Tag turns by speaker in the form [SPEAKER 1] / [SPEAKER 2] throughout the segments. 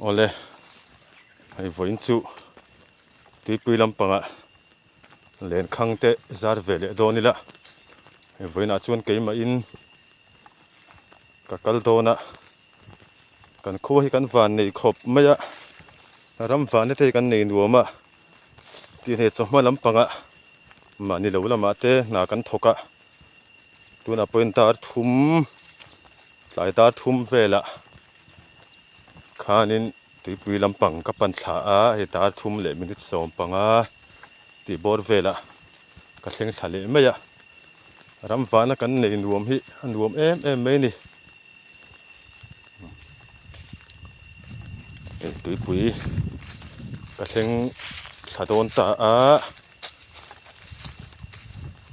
[SPEAKER 1] Awle hei vawiin chu tuipui lampangah lenkhang te zar ve leh dawn ila hei vawiinah chuan keimahin ka kal dawn a kan khua hi kan van nei khawp mai a ram vahna te hi kan nei nuam a tih hne chawhma lampangah mahni lo lamah te hna kan thawk a tunah pawhin dar thum tlai dar thum velah khanin tuipui lampang ka pan thla a hei dar thum leh minute 15 tih bawr velah ka thleng thla leh mai a ram vahna kan nei nuam hi a nuam em em mai a ni hei tuipui ka thleng thla dawn ta a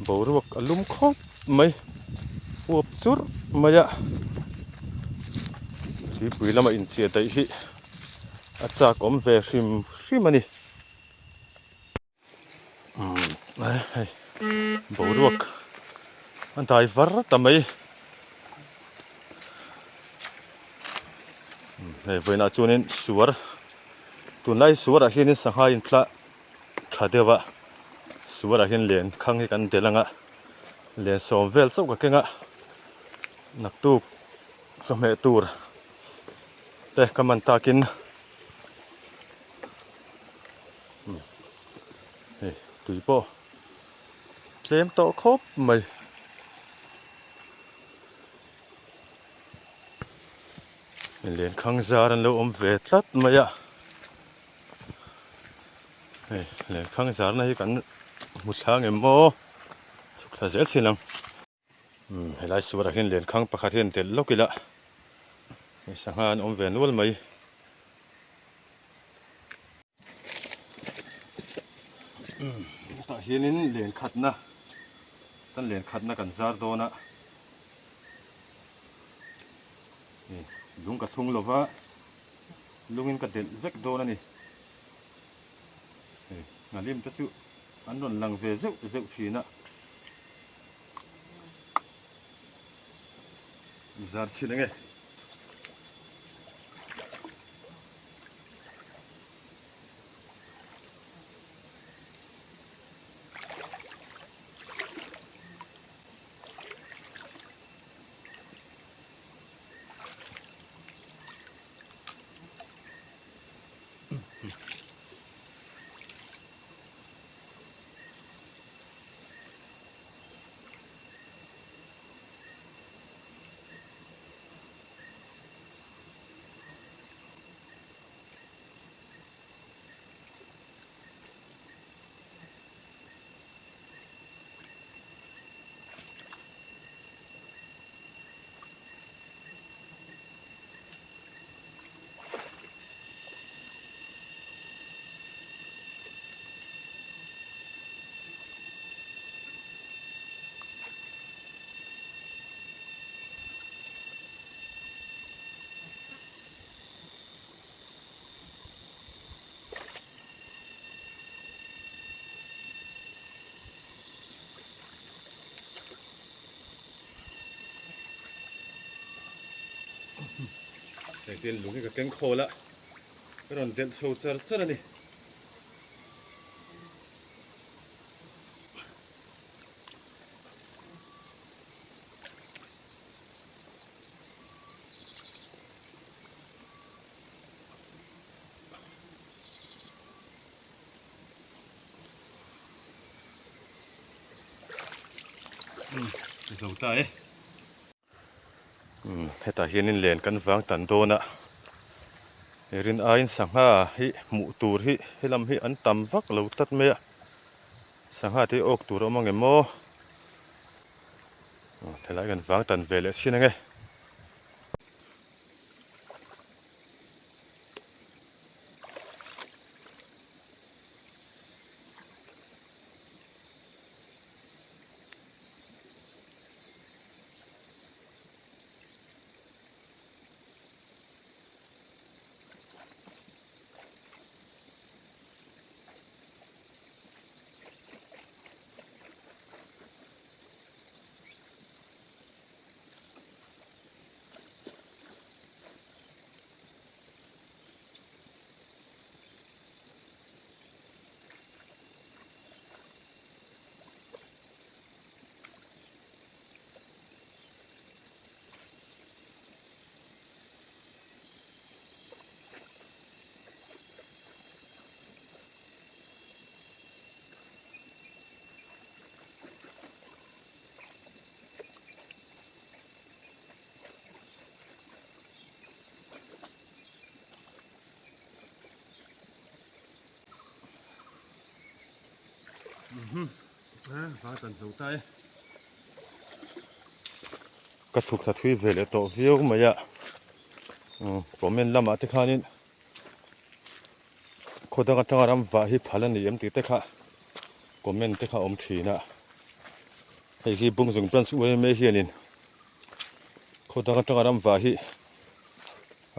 [SPEAKER 1] boruak a lum khawp mai uap churh mai a tuipui lama inchiah daih hi a chak awm ve hrim hrim a ni umm hei boruak a dai var ta mai hei vawiinah chuanin suar tunlai suarah hianin sangha intla tha deuh a suarah hian len khang hi kan delh ang a len sawm vel chauh ka keng a naktuk chawhmeh tur te ka man takin hei tui pawh tlem tawh khawp mai. Lenkhang zar an lo awm ve tlat mai a hei lenkhang zarna hi kan hmu thla ang em maw chhuk thla zel thin ang umm helai suarah hian lenkhang pakhat hian delh lawk ila hei sangha an awm ve nual mai. Hetah hianin len khatna kan len khatna kan zar dawn a hei lung ka thlung lova lungin ka delh vek dawn a ni hei nghalim te chu an rawn lang ve zeuh zeuh thin a zar chhin ang e. Engtin lung hi ka keng khawl a, ka rawn delh chho char char a ni. Zo ta e. Hetah hianin len kan vang tan dawn a, rin aiin sangha hi hmuh tur hi helam hi an tam vak lo tlat mai a, sangha te hi awk tur a awm ang em aw? Helai kan vang tan ve leh thin ang e. Ka chhuk thla thui ve leh tawh viau mai a, comment lamah te khanin khaw dang atanga ram vah hi phal a ni em tih te kha comment te kha a awm thin a, hei hi Bungzung Branch UMA hianin khaw dang atanga ram vah hi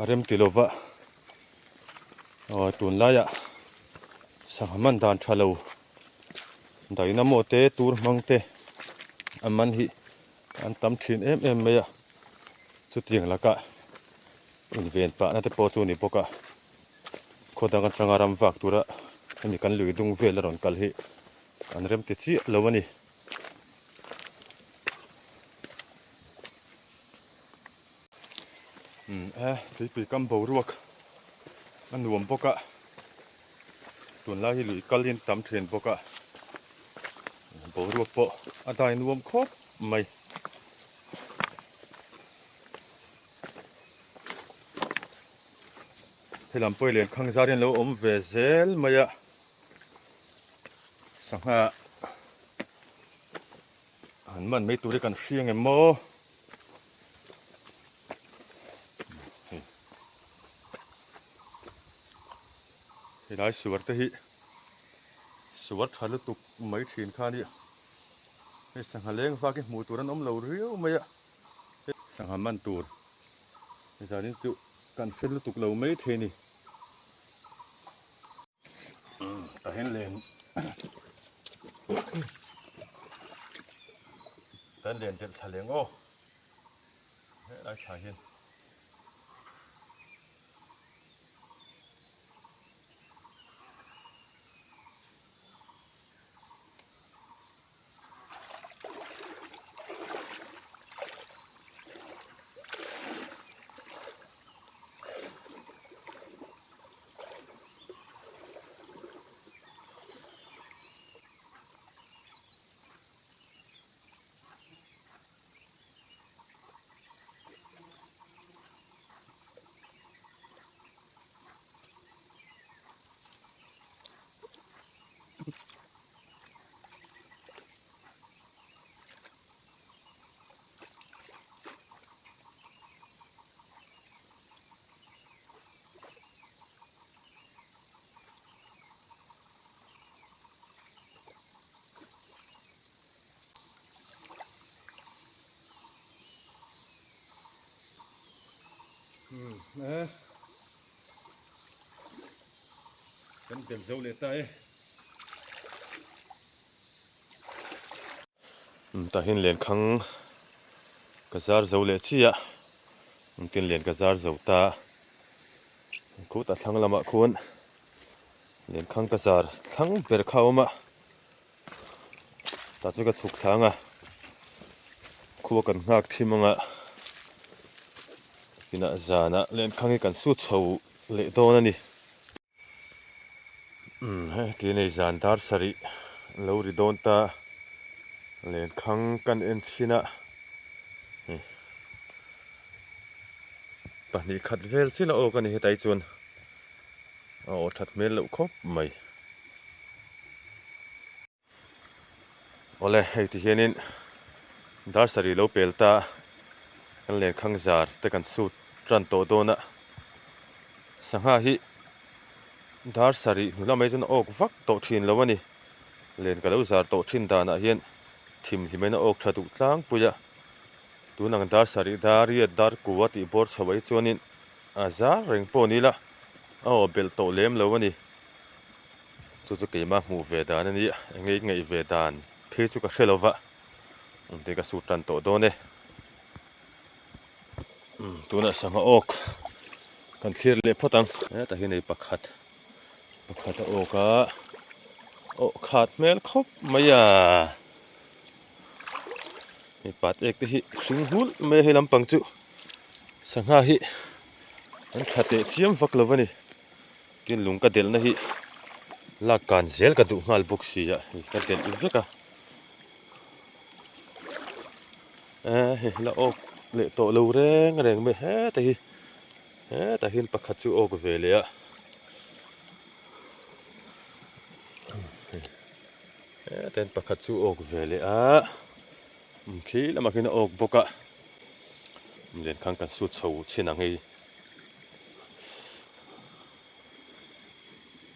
[SPEAKER 1] a rem ti lova tunlaiah sangha man dan tha lo dynamo te tur hmang te a man hi an tam thin em em mai a chutiang lakah inven pahna te pawh chu a ni bawk a khaw dang atanga ram vak tura hemi kan lui dung vel a rawn kal hi an rem ti chiah lo a ni. Umm e tuipui kam boruak a nuam bawk a tunlai hi lui kal in tam thin bawk a boruak pawh a dai nuam khawp mai. Helam pawh hi lenkhang zar hian lo awm ve zel mai a sangha han man mai tur hi kan hria ngem maw. Helai suar te hi suar tha lutuk mai thin kha a nia. Hei sangha leng vak hi hmuh tur an awm lo riau mai a. Sangha man tur zanin chu kan hre lutuk lo mai thei a ni. Tah hian len kan len delh thla leng aw helai thla hian. Kan tel zo leh ta e. Tah hian lenkhang ka zar zo leh chiah engtin len ka zar zo ta khutah thlang lamah khuan lenkhang ka zar thlang ber kha a awm a tah chuan ka chhuk thlang a khua kan nghak thim ang a inah zanah lenkhang hi kan sut chho leh dawn a ni. Umm heti nei zan dar sarih lo ri dawn ta lenkhang kan en chhin a hei pahnih khat vel chiah la awk a ni hetai chuan a aw that hmel loh khawp mai. Awle hei ti hianin dar sarih lo pel ta kan lenkhang zar te kan sut tan tawh dawn a sangha hi dar sarih hnu lamah hi chuan a awk vak tawh thin lo a ni len ka lo zar tawh thin danah hian thim hlimin a awk tha duh tlangpui a tun ang dar sarih dar riat dar kua tih bawr chho ah hi chuanin a zar reng pawh ni ila a aw belh tawh lem lo a ni. Chu chu keimah hmuh ve dan a ni a, eng nge ngaih ve dan phei chu ka hre lo va, engtin ka sut tan tawh dawn e. Umm tunah sangha awk kan thlir leh phawt ang. Hetah hian hei pakhat pakhat a awk a, awh khat hmel khawp mai a. Hei pat ek te hi hring nghulh mai a hei lampang chu sangha hi an tha teh chiam vak lo a ni. Tin lung ka delhna hi lak kan zel ka duh nghal bawk si a hei ka delh vek a eh hei la awk leh tawh lo reng reng mai heta hi hetah hian pakhat chu awk ve leh a. Heten pakhat chu awk ve leh a, khi lamah khian a awk bawk a, lenkhang kan sut chho chhin ang hei.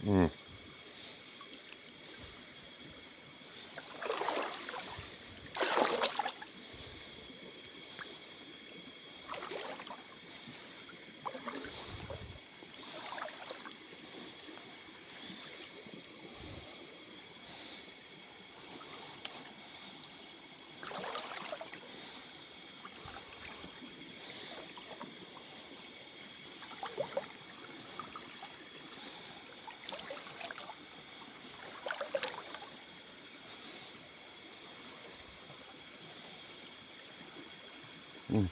[SPEAKER 1] Umm. Umm.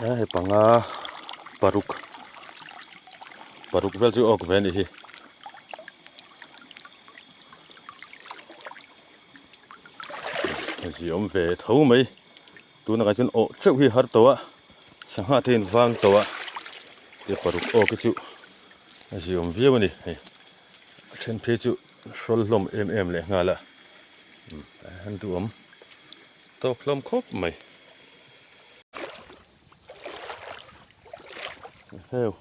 [SPEAKER 1] Hei panga paruk paruk vel chu awk ve a nih hi. Zi awm ve tho mai tunah chuan awh teuh hi har tawh a sangha te in vang tawh a tia paruk awk hi chu a zi awm viau a ni hei a then phei chu hrawl hlawm em em leh nghal a an duhawm tawk hlawm khawp mai. Heu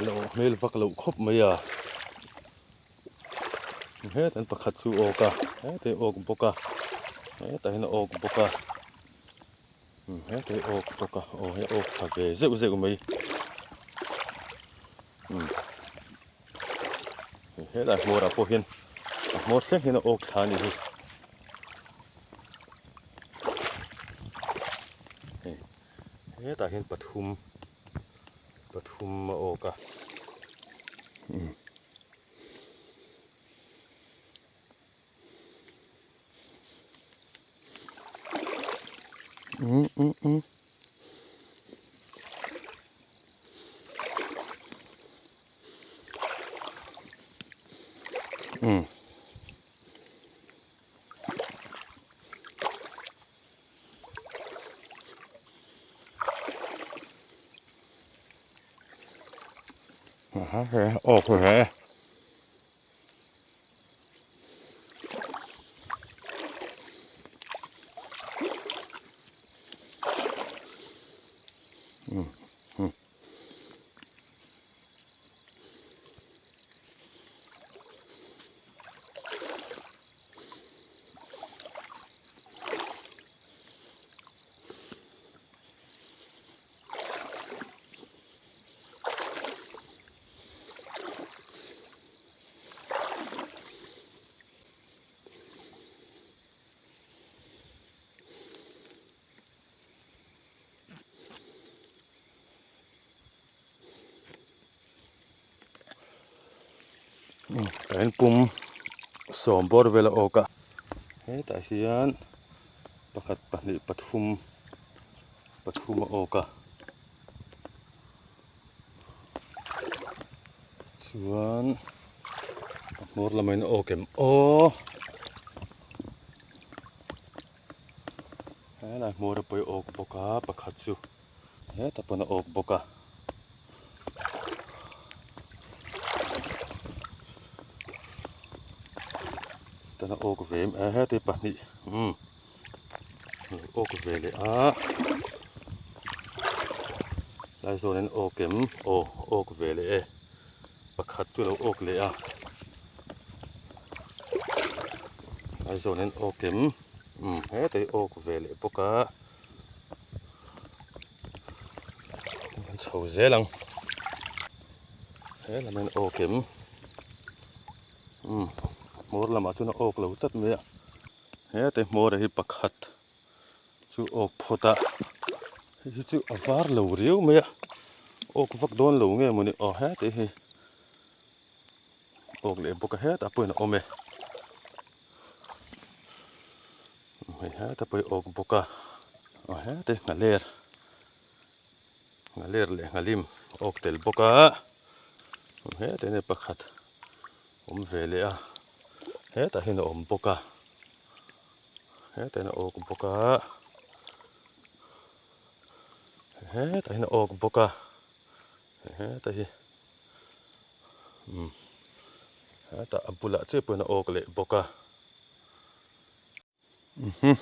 [SPEAKER 1] la awh hmel vak loh khawp mai a hetan pakhat chu awk a hetah awk bawk a hetah hian a awk bawk a hetah hi awk bawk a aw hei awk thla ve zeuh zeuh mai umm helai hmawrah pawh hian a hmawr thleng hian a awk thla a nih hi. Hetah hian pathum pathum a awk a. Um um um. Um. Awk ve. Tah hian pum sawm bawr vel a awk a hetah hian pakhat pahnih pathum pathum a awk a chuan a hmawr lamah hian a awk em aw helai hmawr a pawi awk bawk a pakhat chu hetah pawn a awk bawk a. Tana awk ve em eh heti pahnih umm awk ve leh a lai zawn in awk em aw awk ve leh e pakhat chu lo awk leh a lai zawn in awk em umm heti awk ve leh bawk a. Kan chho zel ang he lam hian awk em umm hmawr lamah chuan a awk lo tlat mai a hete hmawr hi pakhat chu awk phawt a hei hi chu a var lo riau mai a. Awk vak dawn lo nge mawni aw heti hi awk leh bawk a hetah pawhin a awm e hei hetah pawh hi awk bawk a aw heti nghaler nghaler leh nghalim awk tel bawk a heti hi pakhat awm ve leh a hetah hian a awm bawk a hetah hian a awk bawk a. Hetah hian a awk bawk a hetah hi umm hetah a bulah chiah pawhin a awk leh bawk a umm.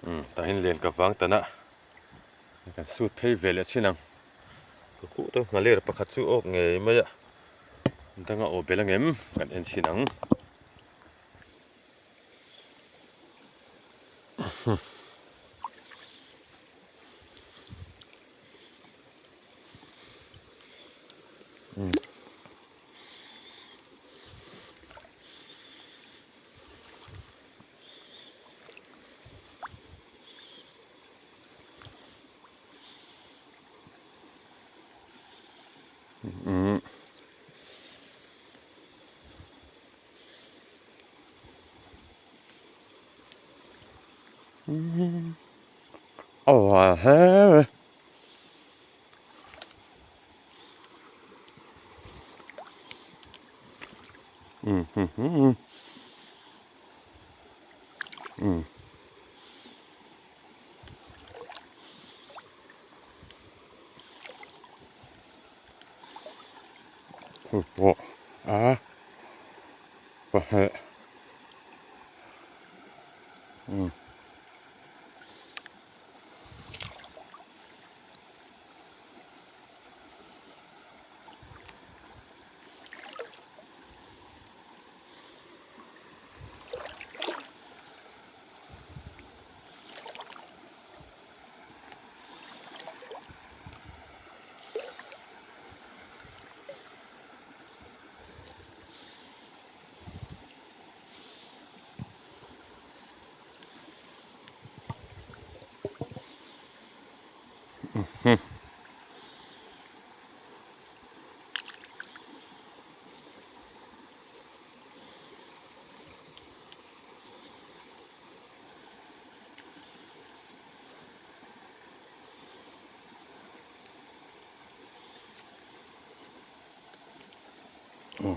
[SPEAKER 1] Umm tah hian len ka vang tan a kan sut phei ve leh chin ang ka khuh te nghaler pakhat chu awk ngei mai a danga aw bel angem kan en chhin ang.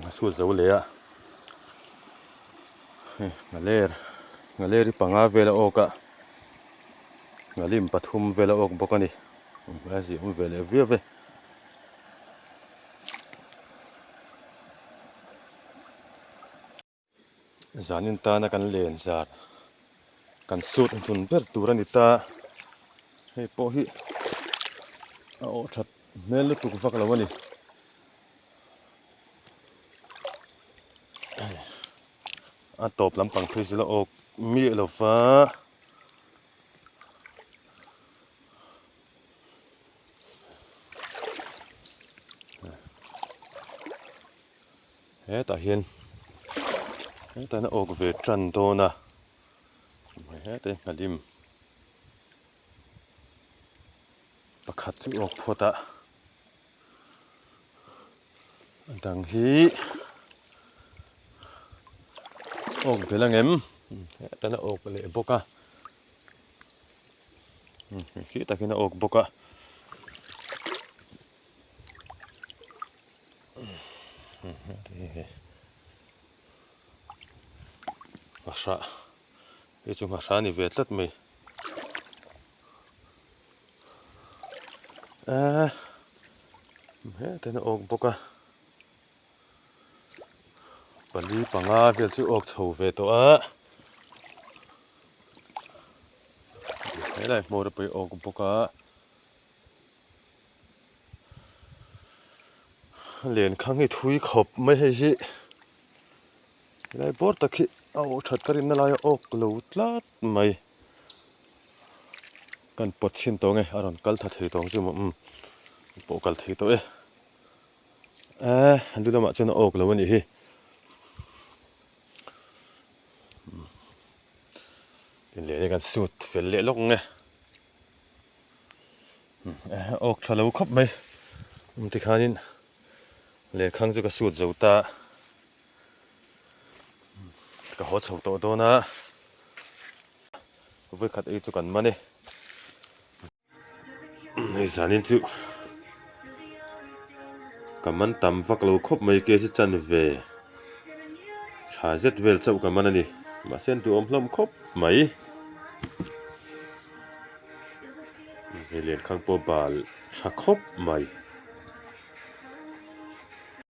[SPEAKER 1] A suat zo leh a hei nghaler nghaler hi panga vel a awk a nghalim pathum vel a awk bawk a ni a zia awm ve leh viau e. Zanin tana kan len zar kan sut hnun ber tur a ni ta hei pawh hi a awh that hmel lutuk vak lo a ni a tawp lampang phei chu la awk miah lo va. Hetah hian hetah hian a awk ve tan dawn a hetah hian nghalim. Pakhat chu awk phawt a, a dang hi awk belh ang em? Hetah a awk leh bawk a, khi takin a awk bawk a. Nghahrah hei chu nghahrah a ni ve tlat mai. Eee hetiang a awk bawk a pali panga vel chu awk chho ve tawh a helai hmawr pawh hi a awk bawk a lenkhang hi thui khawp mai hei hi helai bawr tak hi a awh that ka rinna lai a awk lo tlat mai. Kan pawt chhin tawh nge a rawn kal tha thei tawh ang chu maw umm pawh kal thei tawh e eh lu lamah chuan a awk lo a nih hi tin leh kan sut fel leh lawk nge eh awk tha lo khawp mai um tikhanin lehkhang chu ka sut zo ta. Ka haw chho tawh dawn a, vawikhat ei chu kan man e. Hei zanin chu ka man tam vak lo khawp mai kg chan ve tha zet vel chauh ka man a ni. Mahse an duhawm hlawm khawp mai. Hei lenkhang pawh bal tha khawp mai.